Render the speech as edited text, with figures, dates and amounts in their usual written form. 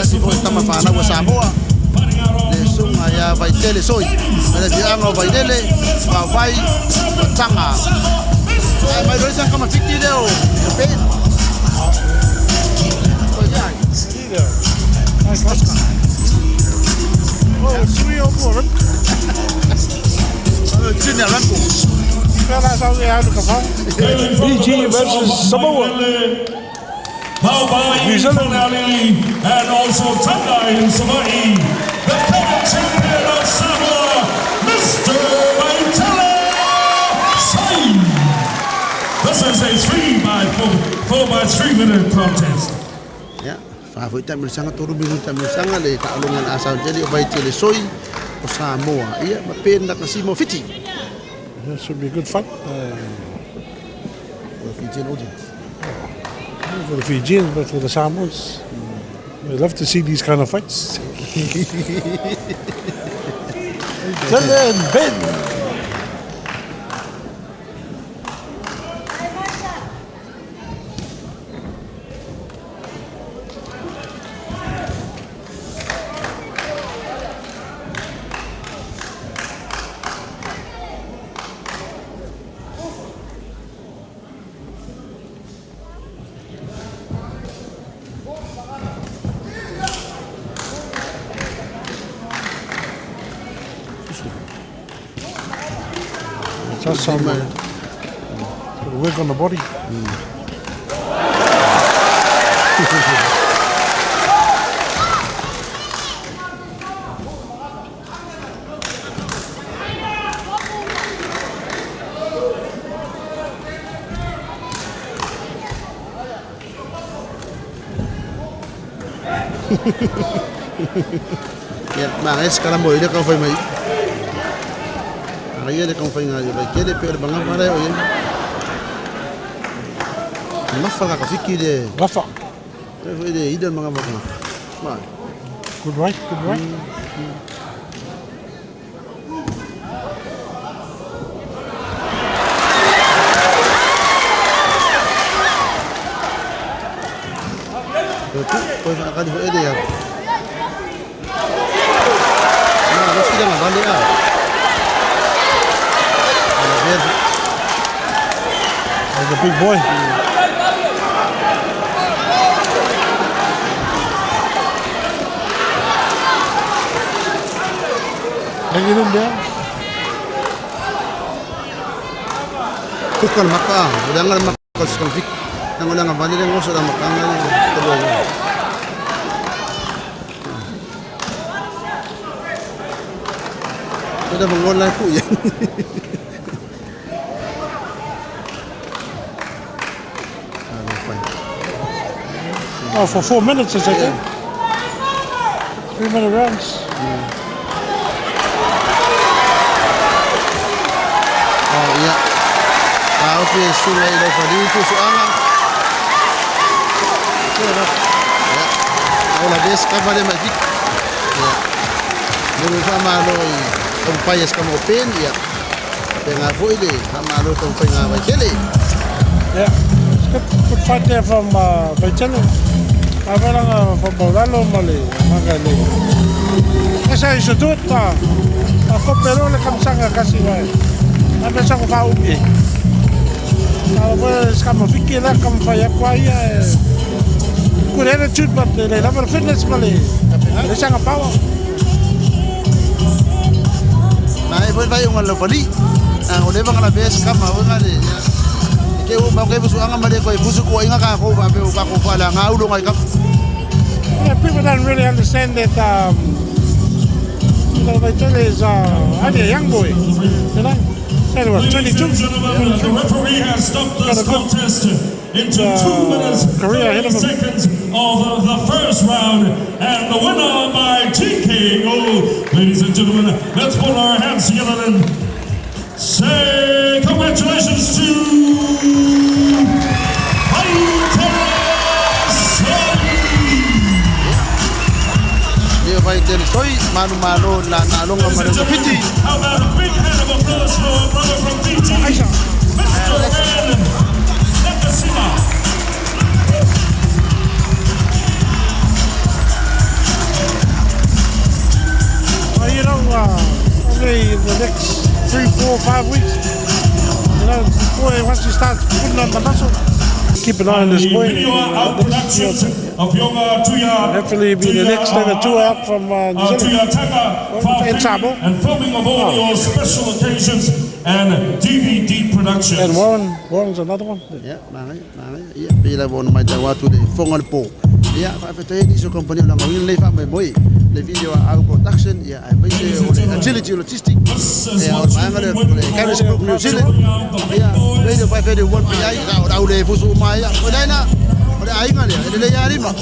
tasi foi tama whanau a Samoa. Le sunga ia Vaitele Soi. Ma le afioaga o Vailele, Vaovai, Mataga. Ae mai loa kama fiti lea o Ben. Ko ia. Nice Oscar. Oh, sui o mo. Junior Rambo. Pela sa e alu ka fau. Fiji versus Samoa. New New Zealand Zealand. And also Tanga in Savaii, the current champion of Samoa, Mr. Vaitele Soi. This is a 3 by 4, 4 by 3 minute contest. Ia, fa foi taamilosaga tolu minute taamilosaga le taaloga le asau tele o Vaitele Soi o Samoa. Ia, ma Ben Nakasima o Fiti. This should be a good fight. For the Fijian audience. For the Fijians, but for the Samoans. We love to see these kind of fights. Tele and Ben. Just some work on the body. Ia, ma es kala mo ile ka fai mai. Ara ia le ka fai ngai vai kele pe le banga pare o ia. Mafa ka fiki le. Rafa. Le foi le ida manga manga. Ma. Good right, good right. Tu ko fa ka di foi le ya. Ma ro si nga vale a. Ala ver. He's a big boy. Hanging in there. Tukal maka, ulangan maka sekal fik. Nang ulangan vale le ngoso da maka ngai tolo. Sudah mengolah ku ya. Ah, fine. Oh, for 4 minutes, is okay. 3 minute rounds. Oh iya. Kau fi sungai lo fadi tu suanga. Ya. Au la des ka vale mai fik. Ya. Mo fa ma lo i tom pai es kamo pen ya. Pe nga foi le ha ma lo tom fai nga vai kele. Yeah, it's good, good fight there from Vaitele. Avelanga from Paulalo male manga le. Esa iso tu ta. A kopero le kamsanga kasi vai. A pesa ko fa upi. A voe skama fiki la kam fa ya kwa ia. Good attitude, but they love the fitness male. Le sanga power. Na e foi vai un lo fali. Na o leva nga bes kama o nga le. Ke o ma ke suanga ma le ko e fusu ko inga ka ko fa pe o ka ko fa la nga ulo ngai ka. Yeah, people don't really understand that Vaitele is only a young boy. Said he was Ladies 22. and gentlemen, the referee has stopped this Got a good, contest into 2 minutes career ahead 30 of him. Seconds of the first round. And the winner by TKO, ladies and gentlemen, let's put our hands together and say congratulations to Vaitele Soi. Le Vaitele Soi manu malo la na longa Ladies ma and le fiti. gentlemen, how about a big hand of applause for our brother from Fiji, Aisha. Mr. Ben Nakasima. in the next 3, 4, 5 weeks. This boy, once he starts putting on the muscle, keep an eye on this boy. Video out productions of Yonga Tuya. Hopefully he'll be the next ever two out from New Zealand. Tuya Taka, And Samoa. and filming of all your special occasions and DVD productions. And Warren, Warren's another one. Ia, manaia, manaia. Ia, pei lava ona matau atu le fofoga o le po. Ia, faafetai nisi o kamupani o lagauina lenei faamoemoe, le video a Au Production, ia, aemaise o le Agility Logistic, This is ia, o what le vaega you've lea been o le waiting Carisbrook for. New Zealand. Ia, Radio 581 PI, o le au le fusu uma ai. O le aina, o le aiga lea, e lelei lava lima.